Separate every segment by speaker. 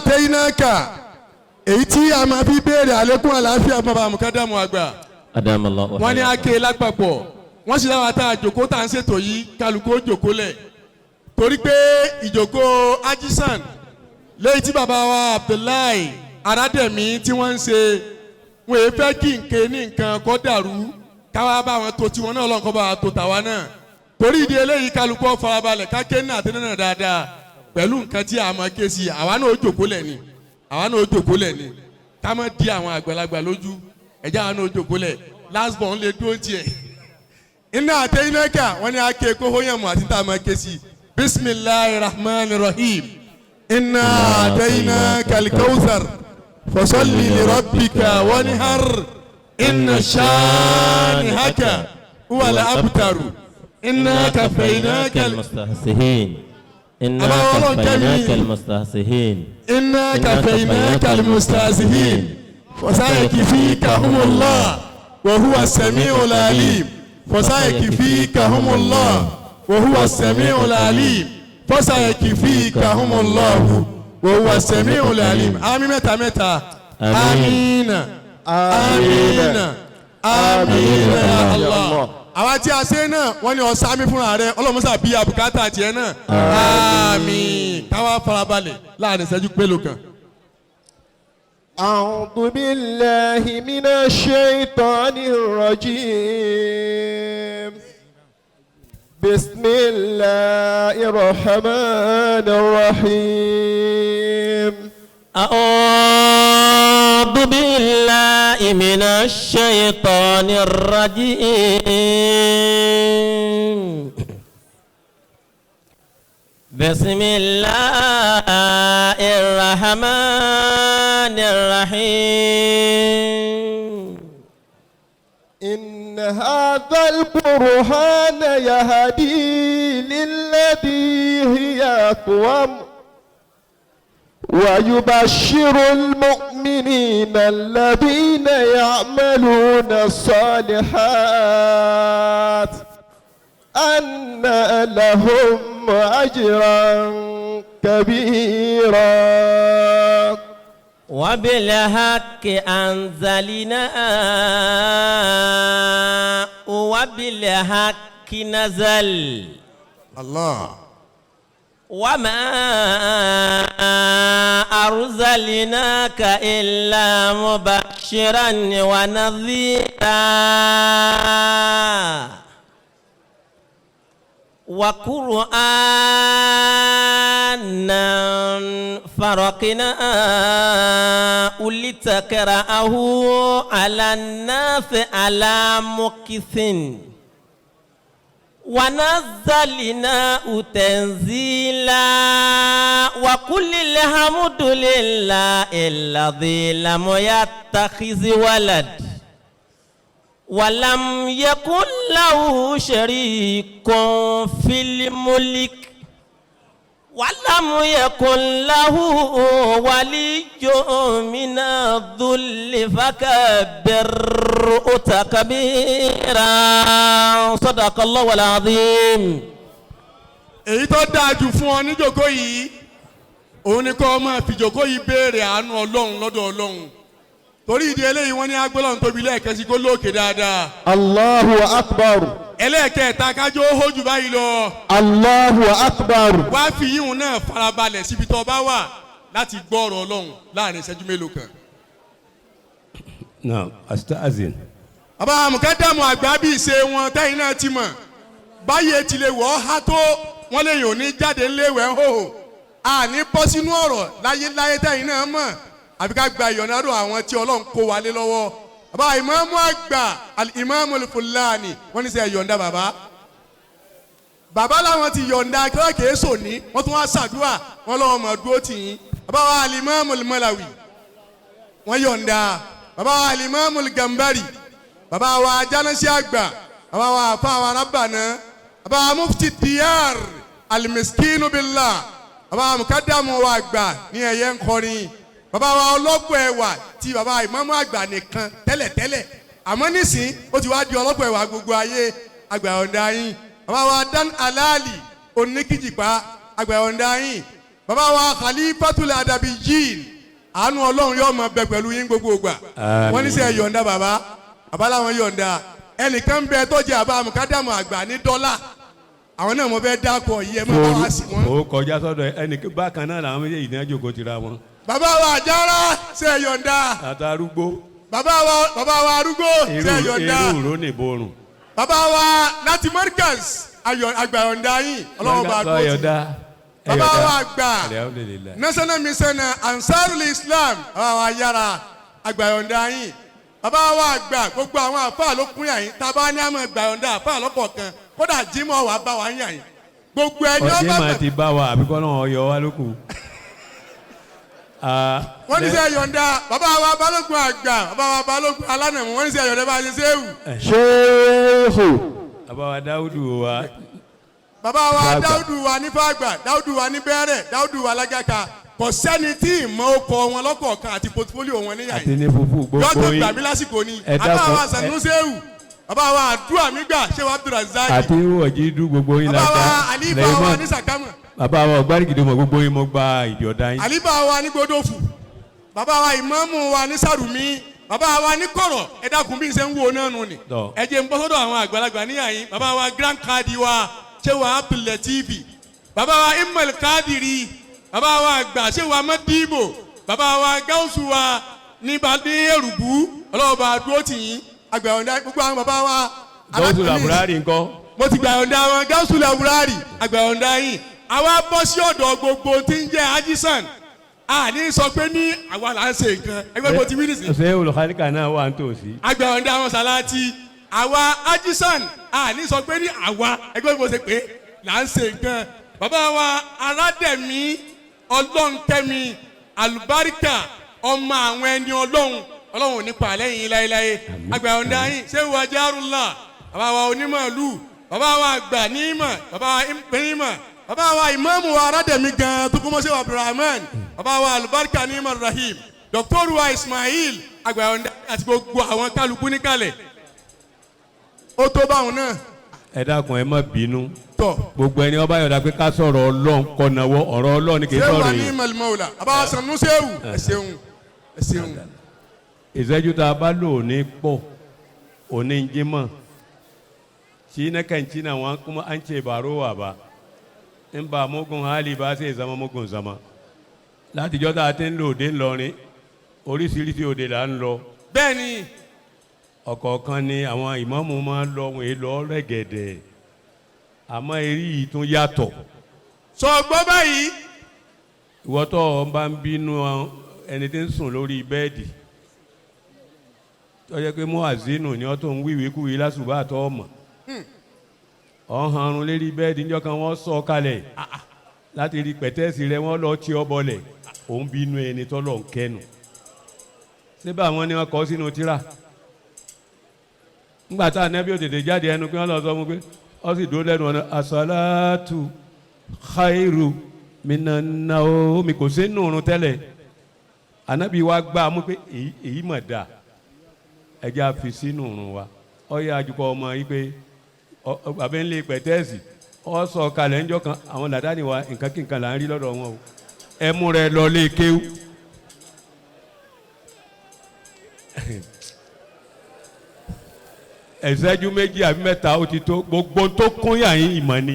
Speaker 1: Àtẹ́yìnáka, èyí tí a máa fi béèrè àlékún àlàáfíà bàbá mùkádàmù àgbà.
Speaker 2: أدام الله.
Speaker 1: Wọ́n ní ake lápapọ̀, wọ́n sì láwọn tá a jòkó tá à ń ṣètò yìí, kálukú ó jòkó lẹ̀, torí pé ìjòkó ajisan léyìí tí bàbá wa Abdullahi Arademi tí wọ́n ń ṣe, wọ́n èé fẹ́ kí nǹkan ní nǹkan kọ́ dàrú, káwá bá wọn tó tiwọn náà, ọlọ́nkọ́ bá wa tó tàwa náà. Torí ìdí eléyìí, kálukú ó farabalẹ̀ káké náà àti náà dáadáa pẹ̀lú nǹkan tí a máa ké sí. Àwa náà ó jòkó lẹ̀ ni, àwa náà ó jòkó lẹ̀ ni, ká má di àwọn àgbàlagbà lójú ẹ̀jẹ̀. Àwọn náà ó jòkó lẹ̀, last born lè dúró tiẹ̀. Iná àtẹ̀yìnàkà, wọ́n ní ake kóhó yẹn mu àti tá a máa ké sí. Bisimilahi rahman rahim. Iná àtẹ̀yìnàkà alikawusar, fasalli li rabbika wanihar, inna shanihaka huwal abtaru, inna kafayinaka
Speaker 2: المستهزئين إنا
Speaker 1: أبا والله
Speaker 2: كفيناك
Speaker 1: كمين.
Speaker 2: المستهزئين.
Speaker 1: إنا كفيناك المستهزئين، فسيكفيكهم الله وهو السميع العليم، فسيكفيكهم الله وهو السميع العليم، فسيكفيكهم الله وهو السميع العليم. Àmín mẹ́ta mẹ́ta.
Speaker 2: آمين.
Speaker 1: آمين، آمين، آمين يا الله. Àwa tí a ṣe náà, wọ́n ní ọ̀sán mi fúnra rẹ̀, ọlọ́mọṣà bíi àbùkátà tiẹ̀ náà. Àmín. Káwá farabalẹ̀ láàrin ìṣẹ́jú pélòó kan.
Speaker 3: أعوذ بالله من الشيطان الرجيم. بسم الله الرحمن الرحيم.
Speaker 2: أعوذ بالله من الشيطان الرجيم. بسم الله الرحمن الرحيم.
Speaker 3: إن هذا القرآن يهدي للتي هي أقوم، ويبشر المؤمنين الذين يعملون الصالحات أن لهم أجرا كبيرا.
Speaker 2: وبالحق أنزلنا وبالحق نزل.
Speaker 1: الله.
Speaker 2: وما أرسلناك إلا مبشرا ونذيرا، وقرآنا فرقناه لتقرأه على الناس على مكث ونزلناه تنزيلا. وقل الحمد لله الذي لم يتخذ ولد ولم يكن له شريك في الملك، ولم يكن له ولي من الذل، فكبره تكبيرا. صدق الله العظيم.
Speaker 1: Èyí tó dáa jù fún ọ níjòkó yìí, òun ni kó o máa fìjòkó yìí béèrè àánú Ọlọ́run lọ́dọ̀ Ọlọ́run. Torí ìdí eléyìí, wọ́n ní agbọ́lọ́run tóbi lẹ́ẹ̀kan sí, kó lóòkè dáadáa.
Speaker 3: الله أكبر.
Speaker 1: Ẹlẹ́ẹ̀kẹta, kájọ ó hójú báyìí lọ.
Speaker 3: الله أكبر.
Speaker 1: Wá fi yíhun náà farabalẹ̀ síbi tó bá wà láti gbọ́ ọ̀rọ̀ Ọlọ́run láàrin ìṣẹ́jú mélòó kan.
Speaker 4: نعم، أستأذن.
Speaker 1: Bàbá mùkádàmù àgbà, bí ìṣe wọn tẹ́yìn náà ti mọ̀ báyé ti lè wọ́ há tó, wọ́n lè yàn ní jáde ńléwẹ̀ ń hòhò, àní bọ́ sínú ọ̀rọ̀ láyé láyé tẹ́yìn náà mọ̀, àfi ká gba ìyọ̀nàdọ̀ àwọn tí Ọlọ́run kó wa lé lọ́wọ́. Bàbá ìmáàmù àgbà, ìmáàmù Fúlàní, wọ́n ní sẹ́ yọ̀ǹda bàbá. Bàbá làwọn ti yọ̀ǹda kíláàkì èso ní, wọ́n tún wá ṣàdúrà wọ́n lọ́wọ́ mọ̀ dúró tì yín. Bàbá wa alimami Malawi, wọ́n yọ̀ǹda. Bàbá wa alimami Gambari, bàbá wa jánásí àgbà, bàbá wa àfa wa arábànà, bàbá wa mufti diyar alimiskinu billah, bàbá wa mukadamu wa àgbà ní ẹ̀yẹ ńkọrin, bàbá wa ọlọ́pọ̀ ẹwà tí bàbá ìmáàmù àgbà nìkan tẹ́lẹ̀tẹ́lẹ̀, àmọ́ nísìn ó ti wá di ọlọ́pọ̀ ẹwà gbogbo ayé, àgbà ọ̀dà yín. Bàbá wa Dan Alali oníkìjìpá, àgbà ọ̀dà yín. Bàbá wa Khalifatul Adabiyyin, àánú Ọlọ́run yóò máa bẹ pẹ̀lú yín gbogbo ìgbà.
Speaker 4: Àmín.
Speaker 1: Wọ́n ní sẹ́ yọ̀ǹda bàbá, bàbá làwọn yọ̀ǹda. Ẹnìkan bẹ tó jẹ́ àbá mukadamu àgbà ní dọ́là, àwọn náà mo fẹ́ dákọ̀ yìí, ẹ má bá wa sí wọn.
Speaker 4: Ó kọjá sọ́dọ̀ ẹnì bákan náà làwọn méjèèjì ní àjòkó tira wọn.
Speaker 1: Bàbá wa Àjàrà, ṣe yọ̀ǹda?
Speaker 4: Àtàrúgbó.
Speaker 1: Bàbá wa arúgbó, ṣe yọ̀ǹda?
Speaker 4: Irú ìró nìborùn.
Speaker 1: Bàbá wa láti Markaz, àgbà yọ̀ǹda yín, Ọlọ́run bá dúró tì. Bàbá wa àgbà,
Speaker 4: Alhamdulillah.
Speaker 1: National Mission Ansarul Islam, bàbá wa yára, àgbàyọ̀ǹda yín. Bàbá wa àgbà, gbogbo àwọn àfáà ló kún yà yín. Tábà ní àmọ́ àgbàyọ̀ǹda àfáà lọ́kọ̀ọ̀kan, kódà Jímọ̀ wà bá wa ń yà yín, gbogbo ẹni
Speaker 4: Ọ̀jẹ̀
Speaker 1: ọba
Speaker 4: máa ti bá wa àbíkọ́ náà yọ wá lókù.
Speaker 1: Wọ́n ní sẹ́ yọ̀ǹda bàbá wa balógun àgbà, bàbá wa balógun alánàmú, wọ́n ní sẹ́ yọ̀ǹda bá a ṣe séwù.
Speaker 3: Ṣéhù.
Speaker 4: Bàbá wa Dáúdù wa.
Speaker 1: Bàbá wa
Speaker 4: Fàgbà.
Speaker 1: Dáúdù wa ní Fàgbà, Dáúdù wa ní Bẹ́rẹ̀, Dáúdù wa Lágàkà, kò sẹ́ni tí ìmọ̀ ọkọ̀ wọn lọ́kọ̀ọ̀kan àti portfolio wọn níyà
Speaker 4: Àti
Speaker 1: yìí
Speaker 4: ní fufu gbogbo
Speaker 1: yọtọ̀
Speaker 4: yín.
Speaker 1: gbàmí lásìkò ni.
Speaker 4: Ẹ
Speaker 1: Bàbá
Speaker 4: dákun,
Speaker 1: wa Sanusewu, bàbá wa àdúrà mi gbà, ṣé wa Abdulrazak.
Speaker 4: Àti wọ̀jí dú gbogbo yín
Speaker 1: Bàbá
Speaker 4: láta.
Speaker 1: wa àlífà wa ní Sàkámà.
Speaker 4: Bàbá wa ọ̀gbárìgìdì mọ̀ gbogbo yín, mo gba ìjọ̀dá yín.
Speaker 1: Àlífà wa ní Gbódòfù, bàbá wa ìmáàmù wa ní Sàrùmí, bàbá wa ní Kọ̀rọ̀. Ẹ dákun, bí n ṣe ń wo náà nù ni.
Speaker 4: Tọ́.
Speaker 1: Ẹ jẹ́ n bọ́ sọ́dọ̀ àwọn àgbàlagbà níyà yín. Bàbá wa grand kadi wa, ṣé wa Abdul Latif, bàbá wa Imal Kadiri, bàbá wa àgbà, ṣé wa Madibo, bàbá wa Gáúsù wa ní ní Èrùbú, ọlọ́ọ̀bà dúró tì yín. Àgbà ọ̀dà gbogbo àwọn bàbá wa.
Speaker 4: Gọ́ọ̀sù làbúrárì ńkọ́?
Speaker 1: Mo ti gbà ọ̀dà wọn. Gáúsù làbúrárì, àgbà ọ̀dà yìí. Àwa bọ́ sí ọ̀dọ̀ gbogbo tí ń jẹ́ ajisan, a ní sọ pé ní àwa là ń ṣe nǹkan ẹgbẹ́ mo ti wí nísìnyí.
Speaker 4: Ṣé olùkálíkà náà wà nítòsí?
Speaker 1: Àgbà ọ̀dà wọn sàláàtì àwa ajisan, a ní sọ pé ní àwa ẹgbẹ́ mo ṣe pé là ń ṣe nǹkan. Bàbá wa Aládẹ̀mí, Ọlọ́nkẹ́mi àlùbáríkà, ọmọ àwọn ẹni Ọlọ́run, Ọlọ́run ò ní pa lẹ́yìn láéláé. Àgbà ọ̀dà yìí, ṣé wàá járùlá, bàbá wa onímọ̀lú, bàbá wa àgbà nímọ̀, bàbá wa nímọ̀, bàbá wa ìmáàmù wa Aládẹ̀mí gan tó kọ́mọ́sí wa Abdulrahman, bàbá wa àlùbáríkà nímọ̀ rahim, dọ́kítọ́rù wa Ismail, àgbà ọ̀dà àti gbogbo àwọn kálukú níkàlẹ̀, ó tó báwọn náà.
Speaker 4: Ẹ dákun, ẹ má bínú.
Speaker 1: Tọ̀.
Speaker 4: Gbogbo ẹni ọba yọ̀dá pé ká sọ̀rọ̀ Ọlọ́run kọ̀nàwọ́ ọ̀rọ̀ Ọlọ́run ni, kì í
Speaker 1: Ṣé
Speaker 4: sọ̀rọ̀
Speaker 1: wà ní
Speaker 4: yìí.
Speaker 1: Mọ̀lẹ́mọ̀lá, bàbá wa Sanu Sehu, ẹ ṣeun, ẹ ṣeun.
Speaker 4: Ìṣẹ́jú tá a bá lò ní pọ̀ òní jímọ̀ shi na kan ci na wan kuma an ce ba rowa ba, in ba mugun hali ba sai zama mugun zama. Látijọ́ tá a ti ń lò òde ńlọrin, oríṣiríṣi òde là ń lọ.
Speaker 1: Bẹ́ẹ̀ ni.
Speaker 4: Ọ̀kọ̀ọ̀kan ni àwọn ìmáàmù máa ń lọ, wọn èé lọ rẹ̀gẹ̀dẹ̀, àmọ́ eré yìí tún yàtọ̀.
Speaker 1: Sọ gbọ́ báyìí.
Speaker 4: Ìwọ tó o bá ń bínú ẹni tí ń sùn lórí bẹ́ẹ̀dì tó yẹ pé muazinu ni ọ tó ń wíwèé kúwèé lásùbà tó ọmọ ọ̀hún lérí bẹ́ẹ̀dì níjọ́ kan, wọ́n sọ kalẹ̀ láti rí pẹ̀tẹ́ẹ̀sì rẹ, wọ́n lọ tí ọ bọlẹ̀, òun bínú ẹni tó lọ ń kẹnu síbẹ̀. Àwọn ni wọ́n kọ́ sínú tíra ńgbà tá ànábì òtètè jáde ẹnu pé wọ́n lọ sọ fún pé ọ sì dúró lẹ́nu ọ̀nà asalaatu khairu minan naomi, kò sí nùrùn tẹ́lẹ̀. Ànábì wa gbá a mú pé èyí mà dáa, ẹjẹ́ a fi sínú òrùn wa. Ọ yẹ àjùkọ ọmọ yìí pé bàbá ń lé pẹ̀tẹ́ẹ̀sì, ọ sọ kalẹ̀ ńjọ́ kan. Àwọn làdáni wa, nǹkan kí nǹkan là ń rí lọ́dọ̀ wọn o. Ẹ mú rẹ lọ lé kéwú. Ìṣẹ́jú 2 àbí 3 ó ti tó, gbogbo tó kún yà yín ìmọ̀ ni.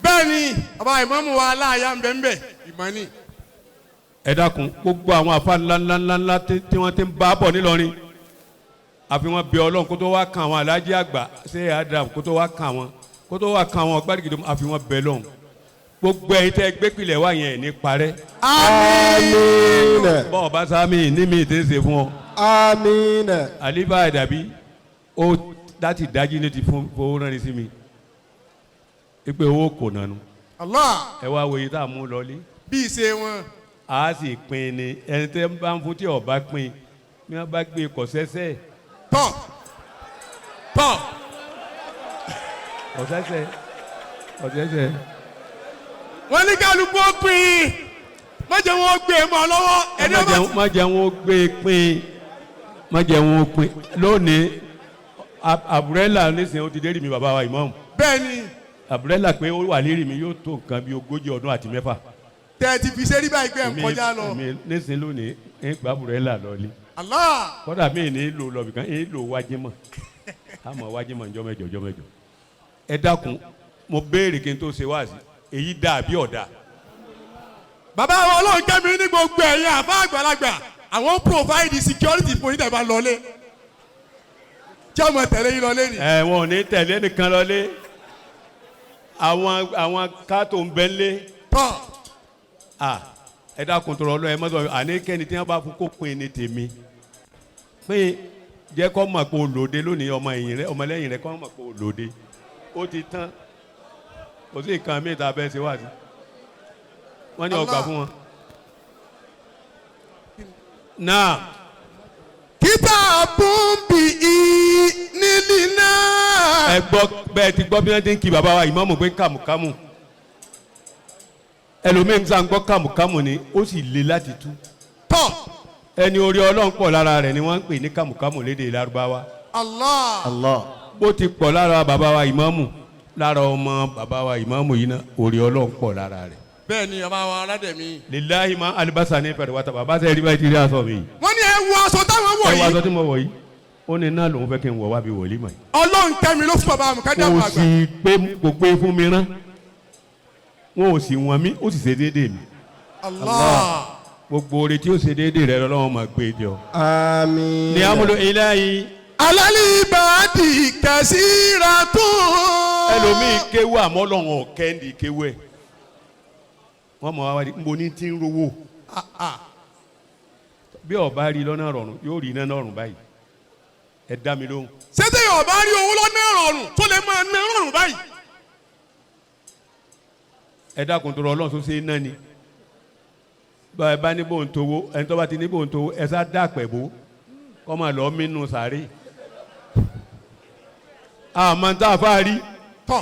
Speaker 1: Bẹ́ẹ̀ ni, bàbá ìmáàmù wa aláàyà ń bẹ ń bẹ, ìmọ̀ ni.
Speaker 4: Ẹ dákun, gbogbo àwọn afa ńláńláńlá tí wọ́n ti ń bá bọ̀ nílọrin, àfi wọn bẹ Ọlọ́run kó tó wá kan àwọn alájí àgbà ṣé Adam, kó tó wá kan àwọn, kó tó wá kan àwọn ọgbàdìgìdì, àfi wọn bẹ lọ́hùn. Gbogbo ẹ̀yin tẹ́ gbé pilẹ̀ wá yẹn ní parẹ́.
Speaker 3: Àmín.
Speaker 4: Bọ́ọ̀ bá sámi ní mi tí ń ṣe fún ọ.
Speaker 3: Àmín.
Speaker 4: Àlífà àdàbí ó láti dájí ní ti fún fowó rán ni sí mi ipe owó kò nànú.
Speaker 1: Allah.
Speaker 4: Ẹ wá wo iye tá a mú lọlé.
Speaker 1: Bí ìṣe wọn.
Speaker 4: A sì pín ni, ẹni tẹ́ ń bá ń fún tí ọba pín bí wọ́n bá gbé kọ̀sẹ́sẹ́.
Speaker 1: Tọ̀ tọ̀.
Speaker 4: Kọ̀sẹ́sẹ́, kọ̀sẹ́sẹ́.
Speaker 1: Wọ́n ní kálukú ó pín in, má jẹ́ wọn ó gbé e mọ́ ọ lọ́wọ́ ẹni ọba.
Speaker 4: Má jẹ́ wọn ó gbé e pín, má jẹ́ wọn ó pín lónìí. Àbúrẹ́là nísìnyí ó ti dé rí mi, bàbá wa ìmáàmù.
Speaker 1: Bẹ́ẹ̀ ni.
Speaker 4: Àbúrẹ́là pé ó wà lérí mi yóò tó nǹkan bí 36.
Speaker 1: Tẹ́ ẹ ti fi ṣe rí báyìí pé ẹ̀ ń kọjá lọ.
Speaker 4: Mi nísìnyí lónìí ń gba umbrella lọlé.
Speaker 1: Allah.
Speaker 4: Kọ́dà mi ní lò lọ bìkan ń lò wájímọ̀, àmọ́ wájímọ̀ njọ́ mẹ́jọ njọ́ mẹ́jọ. Ẹ dákun, mo béèrè kí n tó ṣe wáàsí, èyí dà bí ọ̀dà?
Speaker 1: Bàbá wa, Ọlọ́run kẹ́mi ní gbogbo ẹ̀yin àfa àgbàlagbà, àwọn provide security fún yín tẹ̀ bá lọlé, tí ọmọ tẹ̀lé yín lọlé ni.
Speaker 4: Ẹ wọn ò ní tẹ̀lé nìkan lọlé, àwọn kátó ń bẹ́ lé.
Speaker 1: Tọ́.
Speaker 4: À, ẹ dákun tó rọ lọ, ẹ mọ́tò àní kẹ́ni tí wọ́n bá fún kó pin ní tèmi pé jẹ́ kọ́ mọ̀ pé o lòde lónìí, ọmọ ẹ̀yìn rẹ, ọmọ lẹ́yìn rẹ kọ́ mọ̀ pé o lòde. Ó ti tán, kò sí nǹkan míì tá a fẹ́ ṣe wá sí. Wọ́n ní ọgbà fún wọn. Náà.
Speaker 1: Kitabun bi nílì náà.
Speaker 4: Ẹ gbọ́ bẹ́ẹ̀ ti gbọ́ bí wọ́n ti ń kí bàbá wa ìmáàmù pé kàmùkàmù. Ẹlòmíín sá ń gbọ́ kàmùkàmù ni, ó sì le láti tú.
Speaker 1: Tọ́.
Speaker 4: Ẹni orí Ọlọ́run pọ̀ lára rẹ̀ ni wọ́n ń pè ní kàmùkàmù lédè Lárúbáwá.
Speaker 1: Allah.
Speaker 3: Allah.
Speaker 4: Bó ti pọ̀ lára bàbá wa ìmáàmù, lára ọmọ bàbá wa ìmáàmù yìí náà, orí Ọlọ́run pọ̀ lára rẹ̀.
Speaker 1: Bẹ́ẹ̀ ni, bàbá wa aládẹ̀mí.
Speaker 4: Lillahi ma alibasa ní fẹ̀rẹ̀ wata. Bàbá sẹ́yìn rí báyìí ti rí aṣọ mi yìí.
Speaker 1: Wọ́n ní ẹ wo aṣọ táwọn wọ̀
Speaker 4: Ẹ wọ
Speaker 1: yìí.
Speaker 4: Aṣọ tí mo wọ̀ yìí, ó ní náà lòun fẹ́ kí n wọ̀ wá bí wòlíì mọ̀ yìí.
Speaker 1: Ọlọ́run kẹ́mi ló fún bàbá Mùkádàmù
Speaker 4: Kò
Speaker 1: àgbà.
Speaker 4: sì pé kò pé fún mi rán, wọn ò sì wọ̀n mí, ó sì ṣe déédéé mi.
Speaker 1: Allah.
Speaker 4: Gbogbo oore tí ó ṣe déédéé rẹ lọ́wọ́ máa gbé jọ.
Speaker 3: Àmín.
Speaker 4: Ní amúlò ilahi.
Speaker 1: Alálìbàdì kẹsíra tó.
Speaker 4: Ẹlòmíì kéwú, àmọ́ lọ́wọ́ kẹ́ndì kéwú ẹ̀, wọ́n mọ̀ wá wá di nbo ní tí ń rówó. Bí ọba rí lọ́nà rọrùn, yóò rí iná lọ́rùn báyìí. Ẹ dá mi lóhùn.
Speaker 1: Ṣé téèyàn ọba rí owó lọ́nà ìrọ̀rùn tó lè máa ná rọrùn báyìí?
Speaker 4: Ẹ dákun tó rọ Ọlọ́run tó ṣe é náà ni bá ẹ bá ní bò ń towó, ẹni tó bá ti ní bò ń towó, ẹ sá dàpẹ̀ bó kọ́ máa lọ mínú sàárè. Àmọ́ tá a fà rí
Speaker 1: Tọ́.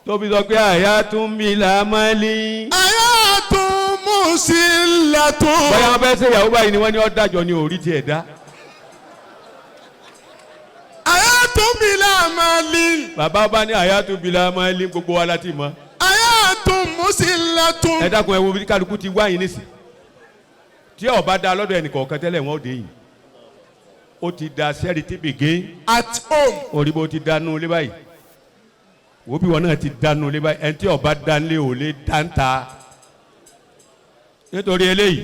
Speaker 4: tó fi sọ pé àyà tún mi là máa lé.
Speaker 1: Àyà tún mú sí lẹ́tún.
Speaker 4: Bóyá wọn fẹ́ ṣe ìyàwó báyìí ni wọ́n ní ọ́ dájọ́ ní orí tiẹ̀ dá.
Speaker 1: Àyà tún mi láàmàlì.
Speaker 4: Bàbá bá ní àyà tún mi là máa lé, gbogbo wa láti mọ̀.
Speaker 1: Àyà tún mú sí lẹ́tún.
Speaker 4: Ẹ dákun, ẹ wo bí kálukú ti wá yín nísì tí ọba da lọ́dọ̀ ẹnìkọ̀ọ̀kan tẹ́lẹ̀, wọ́n ó dé yìí, ó ti da sẹ́ẹ̀rì tí bìgé.
Speaker 1: At home.
Speaker 4: Orí bó ti dánú ilé báyìí, wo bí wọn náà ti dánú ilé báyìí. Ẹni tí ọba dánlé ò lè dáńtà nítorí eléyìí.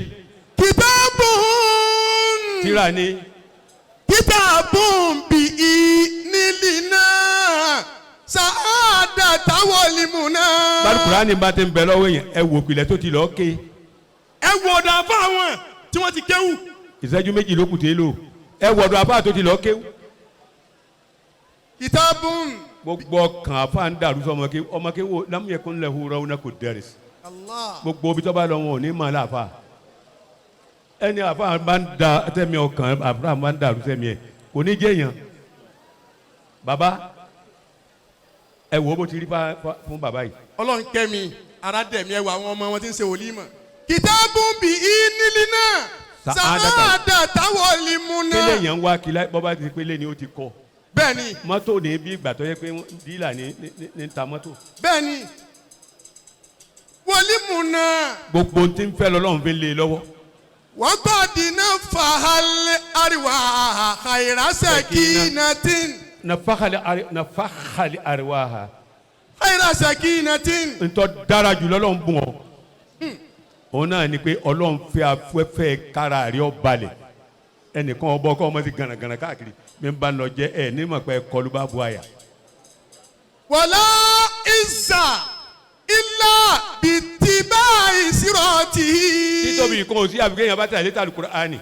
Speaker 1: Kitabun.
Speaker 4: Tíra ni.
Speaker 1: Kitabun bi nílì náà. Sàádà táwọ̀lì mú náà.
Speaker 4: Bálùkùránì bá ti ń bẹ lọ́wọ́ èèyàn, ẹ wò pìlẹ̀ tó ti lọ́ọ́ ké.
Speaker 1: Ẹ wo ọ̀dọ̀ àfa àwọn tí wọ́n ti kéwù.
Speaker 4: Ìṣẹ́jú 2 ló kù tí lò. Ẹ wò ọ̀dọ̀ àfáà tó ti lọ́ọ́ kéwù.
Speaker 1: Kitabun.
Speaker 4: Gbogbo ọkàn àfáà ń dàrú sọ ọmọké ọmọké wo lámúyẹkùn lẹ́hu rọ́ọ̀nà kò dẹ̀rẹ̀ sí.
Speaker 1: Allah.
Speaker 4: Gbogbo ibi tó bá lọ, wọn ò ní mọ̀ láàfáà. Ẹni àfáà bá ń da tẹ́mi, ọkàn àfáà bá ń dàrú sẹ́mi ẹ̀, kò ní jẹ́ èèyàn. Bàbá, ẹ wò ó bó ti rí fún bàbá yìí.
Speaker 1: Ọlọ́run kẹ́mi aládẹ̀mí, ẹwà àwọn ọmọ wọn ti ń ṣe wòlímọ̀. Kitabun bi nílì náà. Sàádà táwọ̀lì mú
Speaker 4: Kílẹ̀
Speaker 1: náà.
Speaker 4: yẹn ń wá kí bọ́bá ti pélé ni ó ti kọ́.
Speaker 1: Bẹ́ẹ̀ni.
Speaker 4: Mọ́tò ní bí ìgbà tó yẹ pé dílà ní ń ta mọ́tò.
Speaker 1: Bẹ́ẹ̀ni, wòlímù náà.
Speaker 4: Gbogbo tí ń fẹ́ lọ́lọ́run fi lé e lọ́wọ́.
Speaker 1: Wọ́n kọ́ dínà fàhálẹ̀ àríwá àìrásẹ̀ kìínàtìn.
Speaker 4: Nafahali ariwaha.
Speaker 1: Àìrásẹ̀ kìínàtìn.
Speaker 4: Ntọ́ dára jù lọ́lọ́run bùn ọ́, òun náà ni pé Ọlọ́run fẹ́ afẹ́fẹ́ kára rí ọ balẹ̀. Ẹnìkan ọbọ kọ́ ọmọ ti gànàgànà káàkiri bí n bá lọ jẹ ẹ ní mọ̀ pé kọlu bá bu àyà.
Speaker 1: Wàlá ìzà ilà bìtìbá ìṣirọ́tì.
Speaker 4: Títóbi kan ò sí àfi kéèyàn bá tẹ̀lé tàlù Kùránì.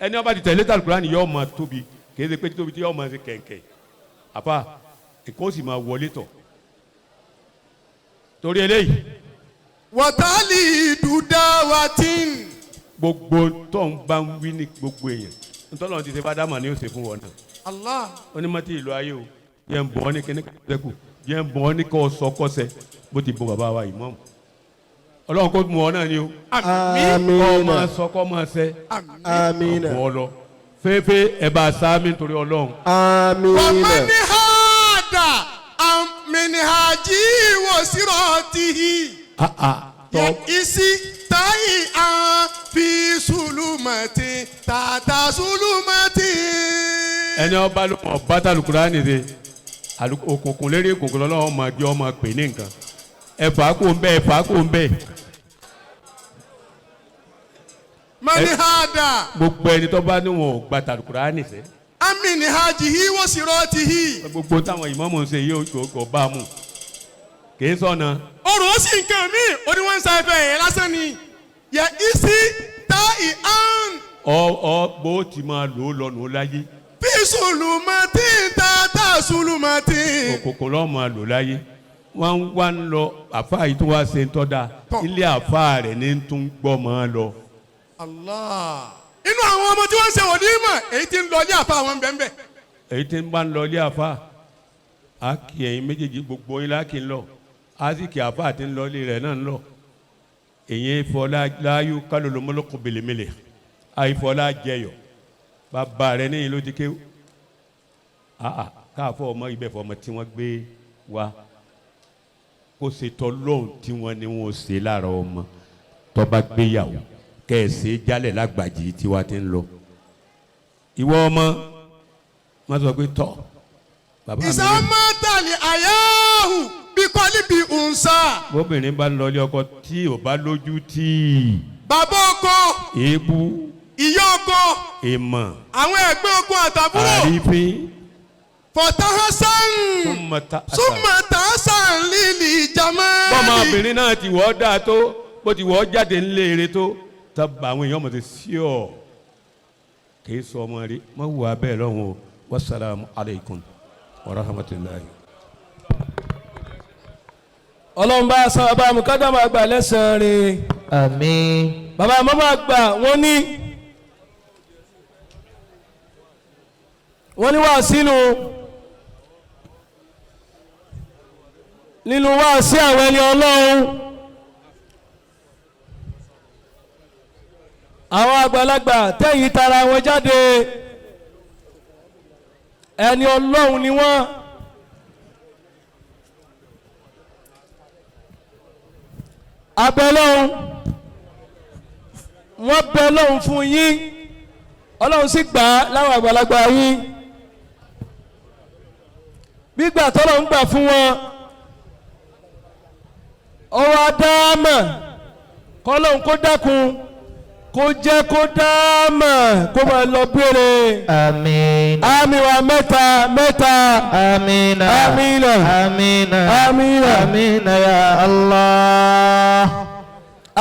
Speaker 4: Ẹni wọn bá ti tẹ̀lé tàlù Kùránì yóò máa tóbi, kì í ṣe pé títóbi tí yóò máa ṣe kẹ̀kẹ́ àfa nǹkan ó sì máa wọlé tọ̀ torí eléyìí.
Speaker 1: Wàtálì dùdáwàtìn.
Speaker 4: Gbogbo tó ń bá ń wí ní gbogbo èèyàn ntọ́nà ti ṣe fádámà ni ó ṣe fún wọn náà.
Speaker 1: Allah.
Speaker 4: Ó ní mọ́tì ìlú ayé o, yẹn ń bọ̀ ọ́ ní kíní kẹ́kù, yẹn ń bọ̀ ọ́ ní kọ́ sọ kọ́sẹ̀ bó ti bọ bàbá wa ìmáàmù. Ọlọ́run kó mú ọ náà ni o.
Speaker 1: Àmín.
Speaker 4: Kọ́ máa sọ kọ́ máa sẹ́.
Speaker 3: Àmín.
Speaker 4: Bọ́ ọ lọ fẹ́ẹ́fẹ́, ẹ bá a sá mi nítorí Ọlọ́run.
Speaker 3: Àmín.
Speaker 1: Wàmánì hàdà àmìnìhàjì wòsírọ̀tìhì.
Speaker 4: Ah, ah, tọ́
Speaker 1: Yẹ isi. táyì àn fi sùlùmọ̀tì tàtà sùlùmọ̀tì.
Speaker 4: Ẹni ọba ló mọ bàtà alukurani de, òkùnkùn lérí òkùnkùn lọ́wọ́ máa gbé ọmọ pè ní nǹkan. Ẹ̀fà kò ń bẹ́, ẹ̀fà kò ń bẹ́.
Speaker 1: Mani hada.
Speaker 4: Gbogbo ẹni tó bá ní wọn ò gba tàlùkùránì sẹ́.
Speaker 1: Amini hajihi wa siratihi.
Speaker 4: Gbogbo táwọn ìmáàmù ń ṣe yìí kò bá a mú, kì í sọ̀nà.
Speaker 1: Ọ̀rọ̀ ó sì nǹkan míì ó ní wọ́n ń sa ẹfẹ̀ yẹn lásán ni yẹ isi tá ì án.
Speaker 4: Ọ ọ bó ti máa lò ó lọ́nu láyé.
Speaker 1: Fi sùlùmọ̀tì tàtà sùlùmọ̀tì.
Speaker 4: Òkùnkùn lọ́ọ́ máa lò láyé. Wọ́n ń wá ń lọ àfáà yìí tó wá ṣe ń tọ́ da.
Speaker 1: Tọ́.
Speaker 4: Ilé àfáà rẹ̀ ní tún gbọ́ máa lọ.
Speaker 1: Allah. Inú àwọn ọmọ tí wọ́n ń ṣe wòlímọ̀ èyí tí ń lọ ilé àfa àwọn bẹ́ẹ̀.
Speaker 4: Èyí tí ń bá ń lọ ilé àfáà, á kì ẹ̀yin méjèèjì gbogbo yín láàkì ń lọ, á sì kì àfáà tí ń lọ ilé rẹ̀ náà ń lọ. Èyí fọlá láyú kálólómọlókò bèlèmèlè àìfọlá jẹyọ bàbá rẹ̀ níyìn ló ti kéwù. Àà káàfọ ọmọ ibẹ̀ fọmọ tí wọ́n gbé wa kó ṣe tọ́ lóhùn tí wọ́n ní wọ́n ṣe lára ọmọ tó bá gbéyàwó kẹ̀sì jálẹ̀ lágbàjì tiwa ti ń lọ. Ìwọ ọmọ má sọ pé tọ́ bàbá mi ní.
Speaker 1: Ìsàmọ́tàlì àyáhù bí kọ́lí bí ùnsà.
Speaker 4: Bóbìnrin bá ń lọ ilé ọkọ tí ò bá lójú tí.
Speaker 1: Bàbá ọkọ.
Speaker 4: Èébú.
Speaker 1: Ìyá ọkọ.
Speaker 4: Ìmọ̀.
Speaker 1: Àwọn ẹ̀gbọ́n ọkọ àtàbúrò.
Speaker 4: Àrífín.
Speaker 1: Fọ̀tàhásán. Súnmọ̀tàhásán lílì jàmáàlì.
Speaker 4: Bọ́mọbìnrin náà ti wọ́ dáa tó bó ti wọ́ jáde ńlé eré tó tábà àwọn èèyàn mọ̀ ti sí ọ̀ kì í sọ ọmọ rí mọ̀ wù abẹ́ lọ́hùn o. Wasalaamu alaykum wa rahmatulahi.
Speaker 5: Ọlọ́run bá san bàbá mukadama àgbà lẹ́sàn-án rẹ̀.
Speaker 2: Àmín.
Speaker 5: Bàbá mọ́mọ́ àgbà wọ́n ní wá sínú nínú wá sí àwọn ẹni Ọlọ́run, àwọn àgbàlagbà tẹ̀yìn tara wọn jáde, ẹni Ọlọ́run ni wọ́n. Abẹ́lọ́hún wọ́n bẹ lọ́hún fún yín, Ọlọ́run sì gbà á láwọn àgbàlagbà yín. Gbígbà tọ́lọ́hún gbà fún wọn, ọwọ́ adáàmà kọ́lọ́hún kó dákun kó jẹ́ kó dáàmà kó máa lọ gbére.
Speaker 2: Àmín.
Speaker 5: Àmín wa mẹ́ta mẹ́ta.
Speaker 2: Àmín.
Speaker 5: Àmín.
Speaker 2: Àmín.
Speaker 5: Àmín.
Speaker 2: Àmín ya Allah.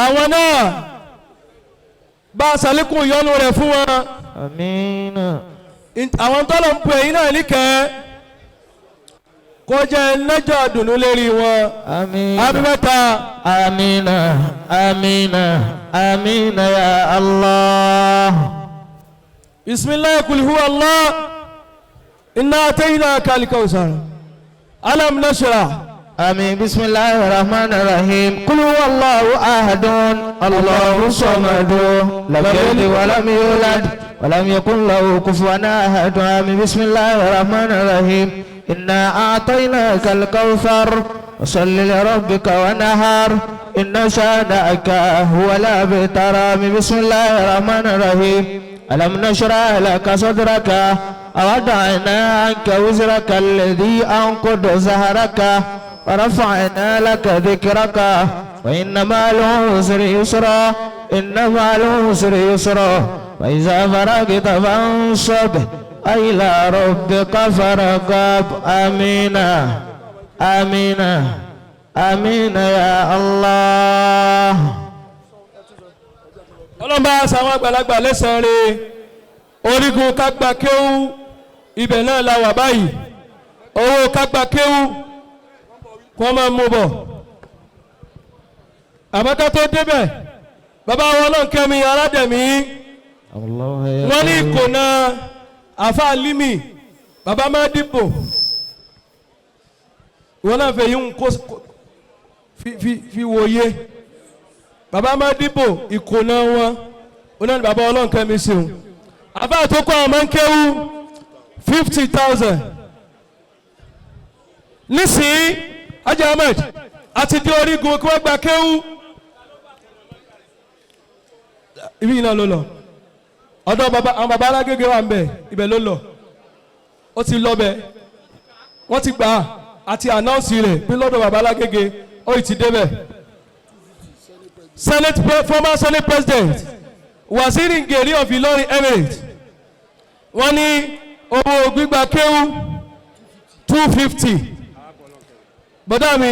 Speaker 5: Àwọn náà bá a sàlékún ìyọ́nú rẹ̀ fún wọn.
Speaker 2: Àmín.
Speaker 5: Àwọn tọ́lọ̀ ń pè yín náà níkẹ́ kó jẹ́ lẹ́jọ́ dùnú lérí wọn.
Speaker 2: Àmín.
Speaker 5: Àmín mẹ́ta.
Speaker 2: Àmín. Àmín. Àmín ya Allah.
Speaker 5: Bisimilahi kul huwa Allah inna ataynaka al-kawsar alam nashrah.
Speaker 2: آمين. بسم الله الرحمن الرحيم. قل هو الله أحد الله الصمد لم يلد ولم يولد ولم يكن له كفوا أحد. آمين. بسم الله الرحمن الرحيم. إنا أعطيناك الكوثر وصل لربك ونهار إن شانئك هو الأبتر. آمين. بسم الله الرحمن الرحيم. ألم نشرح لك صدرك ووضعنا عنك وزرك الذي أنقض ظهرك ورفعنا لك ذكرك وإن مع العسر يسرا إن مع العسر يسرا فإذا فرغت فانصب إلى ربك فارغب. آمين. آمين. آمين يا الله.
Speaker 5: Ọlọ́run bá sàwọn àgbàlagbà lẹ́sàn-án rẹ̀. Orígun kágbà kéwú ibẹ̀ náà la wà báyìí. Owó kágbà kéwú kí wọ́n máa mú bọ̀. Àmọ́ ká tó débẹ̀, bàbá wọn Ọlọ́run kẹ́mi aládẹ̀mí wọ́n ní ìkòná àfa límì bàbá máa dìbò wọn náà fẹ́ yín kó fi wòye bàbá máa dìbò ìkòná wọn wọn náà ní bàbá Ọlọ́run kẹ́mi ṣeun àfa tó kọ́ àwọn máa ń kéwú 50,000 nísìnyí. Haji Ahmed àti di orígun kí wọ́n gba kéwú. Ibi yìí náà ló lọ. Ọ̀dọ̀ baba àwọn baba alágége wà ń bẹ̀, ibẹ̀ ló lọ. Ó ti lọ bẹ̀. Wọ́n ti gbà á àti ànáùnsì rẹ̀ pé lọ́dọ̀ baba alágége ó ì ti débẹ̀. Senate former Senate President Waziri Ngeri of Ilorin Emirate, wọ́n ní owó gbígba kéwú 250. Bọ́dá mi,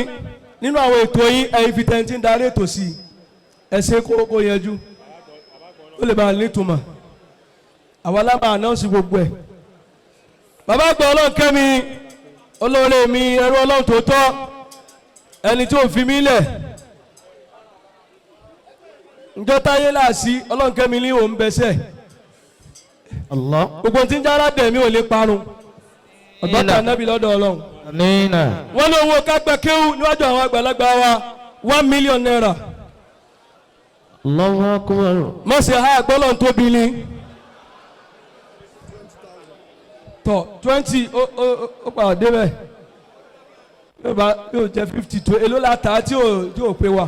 Speaker 5: nínú àwọn ètò yín, ẹ̀yin fi tẹ̀ntì ń darí ètò sí i, ẹ ṣe kó yanjú, ó lè bá a nítumọ̀. Àwa lábàá ànáǹsì gbogbo ẹ̀. Bàbá àgbà ọlọ́nkẹ́mi, olóore mi, ẹrú ọlọ́run tó tọ́, ẹni tí ò fi mí lẹ̀ njọ́ táyé láàsí, ọlọ́nkẹ́mi ní òun bẹ́sẹ̀.
Speaker 2: Allah.
Speaker 5: Gbogbo tí ń jára dẹ̀mí ò lè parun ọ̀gbọ́n nábì lọ́dọ̀ ọlọ́run.
Speaker 2: Amina.
Speaker 5: Wọ́n ní owó kágbẹ́ kéwú níwájú àwọn àgbàlagbà wa, ₦1 million.
Speaker 2: Allahu akbar.
Speaker 5: Má ṣe ha gbọ́dọ̀ tóbi ni tọ̀ 20 ó padà débẹ̀, yóò bá yóò jẹ́ 50 tó èló la tà á tí ò pé wa.